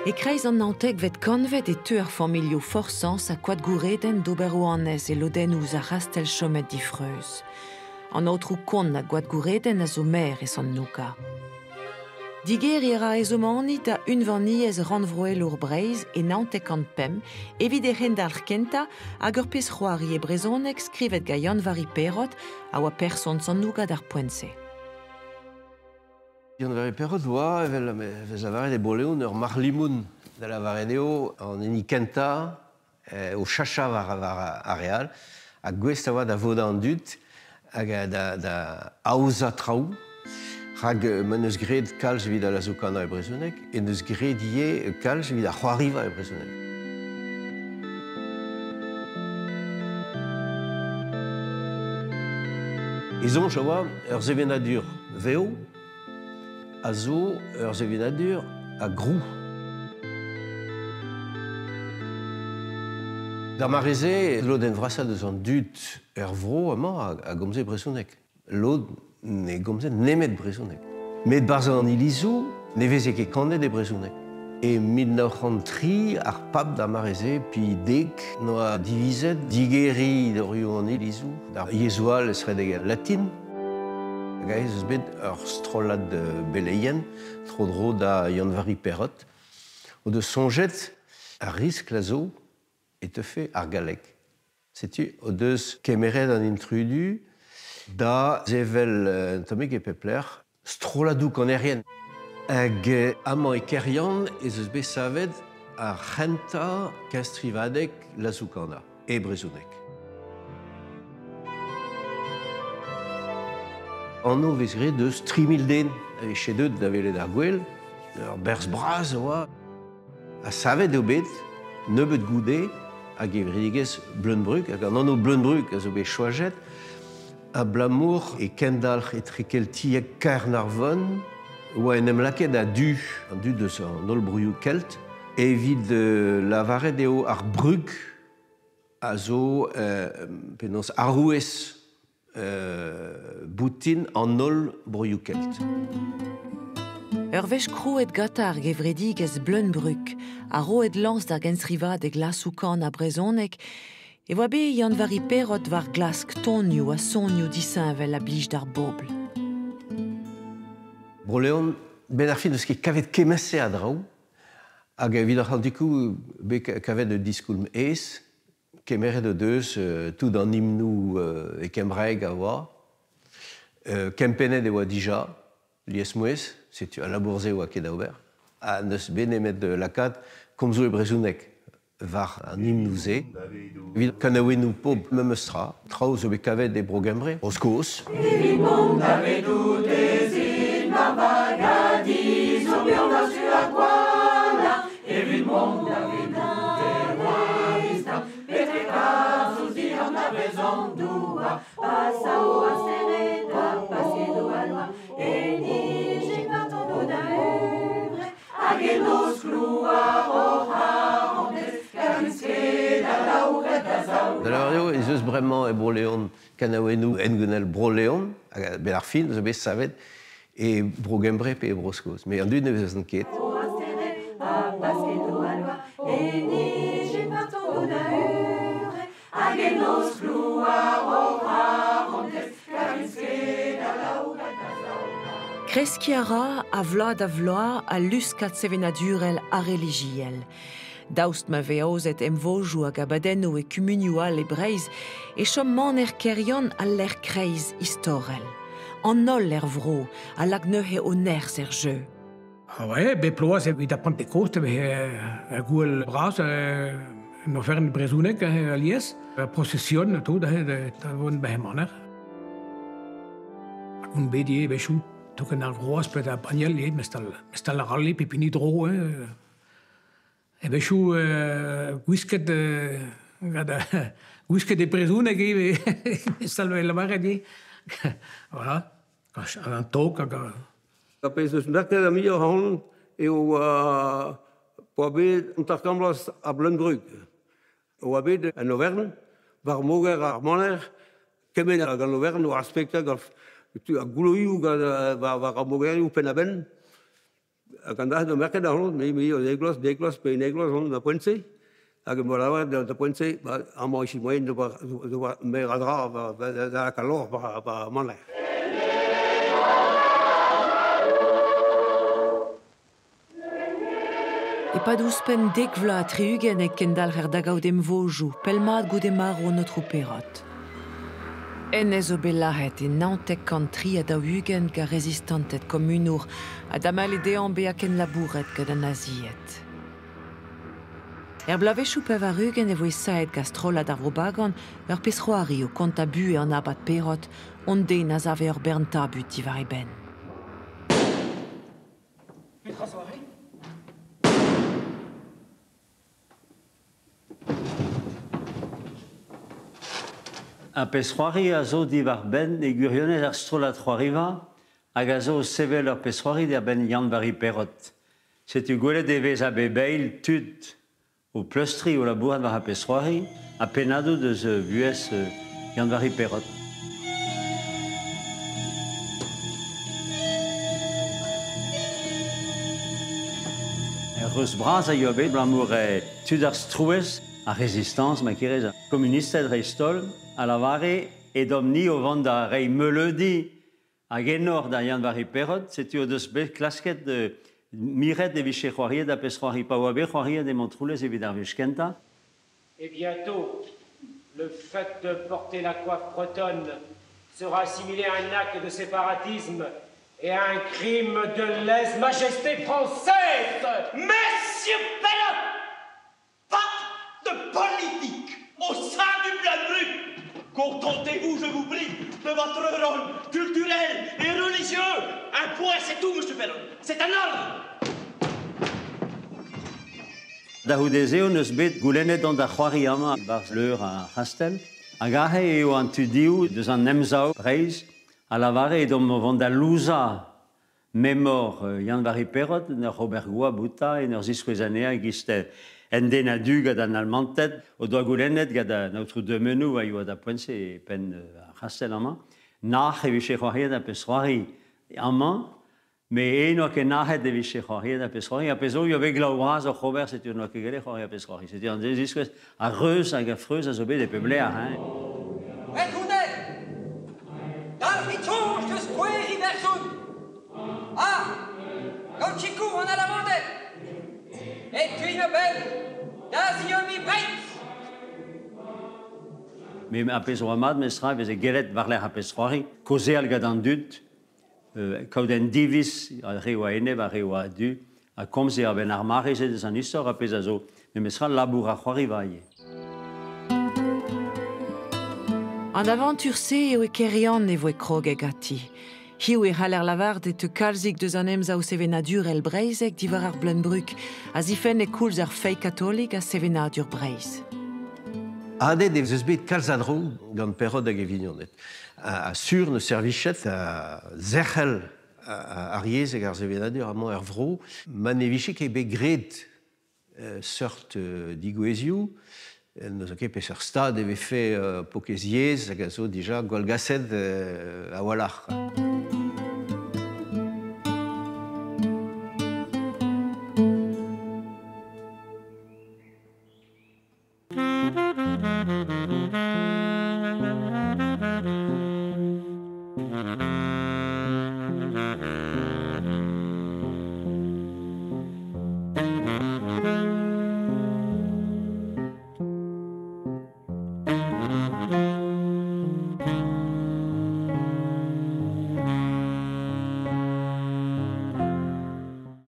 E kreiz an naontekvet kantved e teu ar familhoù Forsans ha Koadgoureden d'ober o annez e lodennoù ouzh ar c'hastell chomet difreuz. An aotrou Kont a Goadgoureden a zo maer e Sant-Nouga. Digeriñ a ra e zomani da Unvaniezh Rannvroelour Breizh e 905 evit e c'hendalc'h kentañ hag ur pezh-c'hoari e brezhoneg skrivet gant Yann-Vari Perrot a oa person Sant-Nouga d'ar poent-se. Yann-Vari Perrot oa, evel ma vez lavaret e Bro-Leon, ur marc'h-limon, da lavaret eo an hini kentañ o chachañ war ar re all, ha gouest a oa da vodañ an dud hag da aozañ traoù. Rak ma 'neus graet kalz evit al lazoù-kanañ e brezhoneg, en deus graet ivez kalz evit ar c'hoariva e brezhoneg. E soñj a oa ur sevenadur vev a zo ur sevenadur a grou. D'ar mare-se, lodenn vrasañ deus an dud er vro amañ a gomze brezhoneg. Lod ne gomzent nemet brezhoneg. Met barzh an ilizoù ne veze ket kanet e brezhoneg. E 1903, ar pab d'ar mare-se, Pi dek, noa divizet digeriñ dorioù an ilizoù d'ar yezhoù all estreget al latin. Hag aze ez eus bet ur strollad beleien tro-dro da Yann-Vari Perrot o deus soñjet ar riskl a zo e teufe ar galleg. Setu o deus kemeret an intrudu da sevel un tammig e pep lec'h strolladoù kanerien. Hag amañ e Keryann ez eus bet savet ar c'hentañ kenstrivadeg lazoù-kanañ e brezhoneg. Anv vez graet eus 3 000 den a vije deuet da welet ar gouel. Ur berzh bras a oa. Ha savet eo bet nebeut goude a gevredigezh Bleun-Brug, hag an anv Bleun-Brug a zo bet choajet abalamour e kendalc'h etrekeltiek Caernarfon oa en em lakaet a-du an dud eus an holl broioù kelt evit lavaret eo ar brug a zo penaos arouez boutin an holl broioù kelt. Ur wech krouet gantañ ar gevredigezh Bleun-Brug ha roet lañs d'ar genstrivadeg lazoù-kanañ brezhonek e oa bet Yann-Vari Perrot war glask tonioù ha sonioù disheñvel a blij d'ar bobl. Bro-Leon, 'benn ar fin n'eus ket kavet kement-se a draoù hag evit ar c'hantikoù bet kavet un diskoulm aes. Kemeret o deus tout an himnoù e kembraeg a oa. Kempennet e oa dija, liesmouezh, setu al labour-se oa ket da ober. Ha n'eus bet nemet lakaat komzoù e brezhoneg war an himnoù-se. Evit kanaouennoù pobl memes tra, traoù zo bet kavet e Bro-Gembre, Bro-Skos. Evit mont davedout ez in war vagadi zo buan war-zu ar gwalarn. Evit mont davedout e oavis da betek ar soz dianavez an douar. Pa sao ar stered ha pa skedo al loar e nijin war tonneau da hunvre hag e noz klouar hor c'harantez karout ket alaouret da zaou. Da lavaret eo ez eus bremañ e Bro-Leon kanaouennoù hengounel Bro-Leon hag a-benn ar fin zo bet savet e Bro-Gembre pe e Bro-Skos. Met an dud ne vezont ket. Kreskiñ a ra a vloaz da vloaz al luskad sevenadurel ha relijiel. Daoust ma vez aozet emvojoù hag abadennoù e kumunioù all e Breizh e chom maner Keryann al lec'h kreiz istorel. An holl er vro a lak neuze o nerzh er jeu. Ah ouais, bep bloaz evit ar Pentekost e veze ur gouel bras, un oferenn brezhonek alies, ur prosesion tout da vont d'he maner. Hag on bet ivez a-wechoù token ar groaz pe da banniel ivez, mestal ar ralli pep hini dro. A-wechoù gwisket gant gwisket e brezhoneg ivez, mestal lavaret ivez. Voilà, an tog hag Ar pezh eus merket muioc'h ac'hanon eo oa bet an tarkamm bloaz a Bleun-Brug. Oa bet en Auvergne, war moger ar maner, kement hag an Auvergne war ar spektakl, ar gouloioù war ar mogerioù penn-a-benn. Hag an da merket ar hon, me o degloz, degloz, pe negloz on da poent-se. Hag em boa da poent-se, amañ ici moyen d'ober mer a dra da kalor ba maner. E pad ouzhpenn dek vloaz ha tri-ugent e kendalc'her da gaout emvojoù, pell-mat goude marv an aotrou Perrot. Hennezh zo bet lazhet e 1943 gant rezistanted komunour ha damallet dezhañ bezañ kenlabouret gant an nazied. Er bloavezhioù 80 e voe saet gant strollad ar Vro-Bagan ur pezh-c'hoari o kontañ buhez an abad Perrot, hon den a save ur bern tabut diwar e benn. Petra zo aze ? Ar pezh-c'hoari a zo diwar-benn e gwirionez ar strollad c'hoariva hag a zo o sevel ur pezh-c'hoari diwar-benn Yann-Vari Perrot. Setu gwelet e vez a bep eil tud o pleustriñ o labourat war ar pezh-c'hoari ha pennadoù deus buhez Yann-Vari Perrot. Ur reuz bras a yoa bet abalamour tud ar strouezh, ar Rezistañs, ma kerez, komunisted dreist-holl, a lavare edomp-ni o vont da reiñ meuleudi hag enor da Yann-Vari Perrot, setu o deus bet klasket miret e vije c'hoariet ha pezh-c'hoari pa oa bet c'hoariet e Montroulez evit ar wech kentañ. Et bientôt, le fait de porter la coiffe bretonne sera assimilé à un acte de séparatisme et à un crime de lèse-majesté française. Monsieur Perrot, pas de politique au sein du Bleun-Brug. Contentez-vous, je vous prie, de votre rôle culturel et religieux. Un point, c'est tout, monsieur Perrot. C'est un ordre. Da c'houde se hon eus bet goulennet dont da c'hoari amañ barzh leur ar c'hastell. Hag aze eo an tudioù deus an Emsav Breizh a lavare edomp o vont da louzañ memor Yann-Vari Perrot en ur ober goap outañ, en ur ziskouez anezhañ e-giz en den a-du gant an Almanted o doa goulennet gant an aotrou Demenou a yoa da poent-se e penn ar c'hastell amañ. Nac'h e vije c'hoariet ar pezh-c'hoari amañ, met en oa ket nac'het e vije c'hoariet ar pezh-c'hoari. Ar pezh zo yoa bet glav bras oc'h ober, setu n'oa ket gellet c'hoari ar pezh-c'hoari. Setu an ziskouez ar reuz hag ar freuz a zo bet e pep lec'h. Hein. Retournez! Dalc'hit soñj deus skouer Iwerzhon! Ah! Gant sikour an Alamanded! E tuin a-benn da ziolmiñ Breizh! Me ar pezh oa mat mestra e veze gellet war-lerc'h ar pezh-c'hoari, kaozeal gant an dud, kaout un diviz ar re oa enep, ar re oa a-du, ha komz eo a-benn ar mare-se deus an istor ar pezh a zo memestra labour ar c'hoariva ivez. An avantur-se eo e Keryann e voe kroget ganti. Hiziv e c'haller lavaret e teu kalzik deus an emsav sevenadurel breizhek diwar ar Bleun-Brug a zifenne koulz ar feiz katolik ha sevenadur Breizh. Adet ez eus bet kalz a draoù gant Perrot hag e vignoned. Ha sur ne servichet da zerc'hel ar yezh hag ar sevenadur amañ er vro ma ne vije ket bet graet seurt digouezioù. N'eus ket peseurt stad e vefe pokez yezh hag a zo dija gwallgaset a-walc'h.